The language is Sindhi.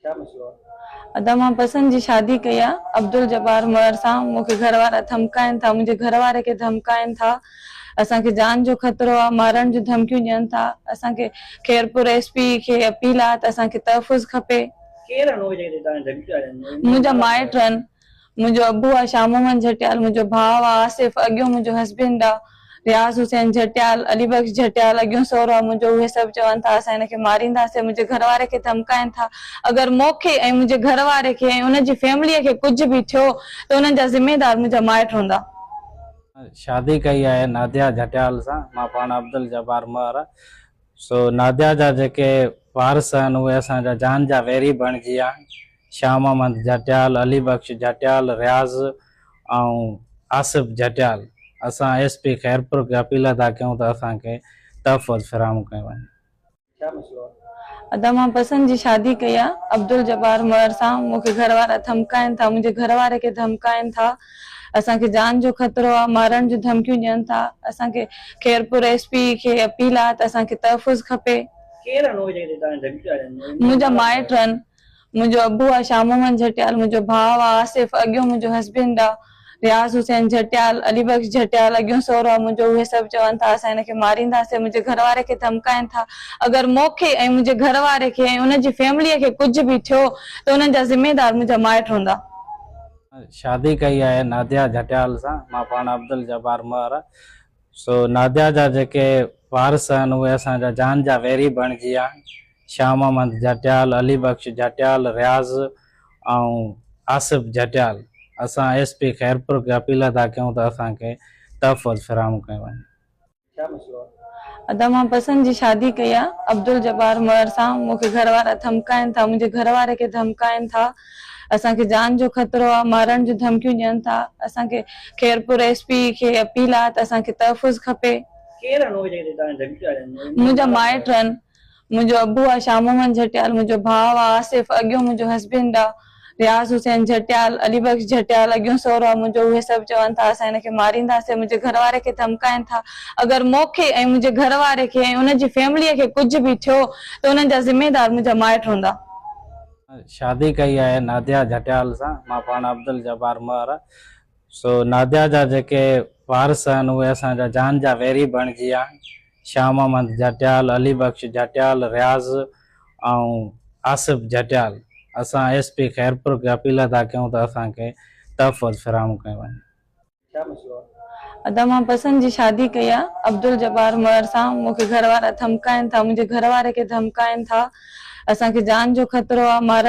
ڇا مسئلو آ؟ ادا مان پسند جي شادي ڪئي آ عبدالجبار مهر سان مون کي گهر وارا ڌمڪائين ٿا منهنجي گهر واري کي ڌمڪائين ٿا اسان کي جان جو خطرو آ مارڻ جون ڌمڪيون ڏين ٿا اسان کي خيرپور ايس پي کي اپيل آ ته اسان کي تحفظ کپي. ڪير آهن اهي جيڪي توهان کي ڌمڪيون ٿا ڏين؟ منهنجا مائٽ آهن منهنجو ابو آ شاھ محمد جهٽيال، منهنجو ڀاء آ آصف، اڳيون منهنجو هسبينڊ آ رياض حسين جهٽيال، علي بخش جهٽيال، اڳيون سهرو آ منهنجو، اهي سڀ چون ٿا اسان هن کي مارينداسين، منهنجي گهر واري کي ڌمڪائين ٿا، اگر مونکي ۽ منهنجي گهر واري کي ۽ ان جي فيمليء کي ڪجهه به ٿيو ته انهن جا ذميدار منهنجا مائٽ هوندا. شادي ڪئي آهي ناديا جهٽيال سان، مان پاڻ عبدالجبار مهر، سو ناديا جا جيڪي وارث آهن اهي اسان جا جان جا ويري بڻجي ويا آهن. شاهه محمد جهٽيال، علي بخش جهٽيال، رياض ۽ آصف جهٽيال. اسان ايس پي خيرپور کي اپيل ٿا ڪيون ته اسان کي تحفظ فراهم ڪيو وڃي. ڇا مسئلو آ؟ ادا مان پسند جي شادي ڪئي آ عبدالجبار مهر سان مون کي گهر وارا ڌمڪائين ٿا منهنجي گهر واري کي ڌمڪائين ٿا اسان کي جان جو خطرو آ مارڻ جون ڌمڪيون ڏين ٿا اسان کي خيرپور ايس پي کي اپيل آ ته اسان کي تحفظ کپي. ڪير آهن اهي جيڪي توهان کي ڌمڪيون ٿا ڏين؟ منهنجا مائٽ آهن منهنجو ابو آ شاھ محمد جهٽيال، منهنجو ڀاء آ آصف، اڳيون منهنجو هسبينڊ آ رياض حسين جهٽيال، علي بخش جهٽيال، اڳيون سهرو آ منهنجو، اهي سڀ چون ٿا اسان هن کي مارينداسين، منهنجي گهر واري کي ڌمڪائين ٿا، اگر مونکي ۽ منهنجي گهر واري کي ۽ ان جي فيمليء کي ڪجهه به ٿيو ته انهن جا ذميدار منهنجا مائٽ هوندا. شادي ڪئي آهي ناديا جهٽيال سان، مان پاڻ عبدالجبار مهر، سو ناديا جا جيڪي وارث آهن اهي اسان جا جان جا ويري بڻجي ويا آهن. شاهه محمد جهٽيال، علي بخش جهٽيال، رياض ۽ آصف جهٽيال. اسان ايس پي خيرپور کي اپيل ٿا ڪيون ته اسان کي تحفظ فراهم ڪيو وڃي. ڇا مسئلو آ؟ ادا مان پسند جي شادي ڪئي آ عبدالجبار مهر سان مون کي گهر وارا ڌمڪائين ٿا منهنجي گهر واري کي ڌمڪائين ٿا اسان کي جان جو خطرو آ مارڻ جون ڌمڪيون ڏين ٿا اسان کي خيرپور ايس پي کي اپيل آ ته اسان کي تحفظ کپي. ڪير آهن اهي جيڪي توهان کي ڌمڪيون ٿا ڏين؟ منهنجا مائٽ آهن منهنجو ابو آ شاھ محمد جهٽيال منهنجو ڀاء آ آصف اڳيون منهنجو هسبينڊ آ رياض حسين جهٽيال، علي بخش جهٽيال، اڳيون سهرو آ منهنجو، اهي سڀ چون ٿا اسان هن کي مارينداسين، منهنجي گهر واري کي ڌمڪائين ٿا، اگر مونکي ۽ منهنجي گهر واري کي ۽ ان جي فيمليء کي ڪجهه به ٿيو ته انهن جا ذميدار منهنجا مائٽ هوندا. شادي ڪئي آهي ناديا جهٽيال سان، مان پاڻ عبدالجبار مهر، سو ناديا جا جيڪي وارث آهن اهي اسان جا جان جا ويري بڻجي ويا آهن. شاهه محمد جهٽيال، علي بخش جهٽيال، رياض ۽ آصف جهٽيال. اسان ايس پي خيرپور کي اپيل ٿا ڪيون ته اسان کي تحفظ فراهم ڪيو وڃي. ڇا مسئلو آ؟ ادا مان پسند جي شادي ڪئي آ عبدالجبار مهر سان مون کي گهر وارا ڌمڪائين ٿا منهنجي گهر واري کي ڌمڪائين ٿا اسان کي جان جو خطرو آ مارڻ.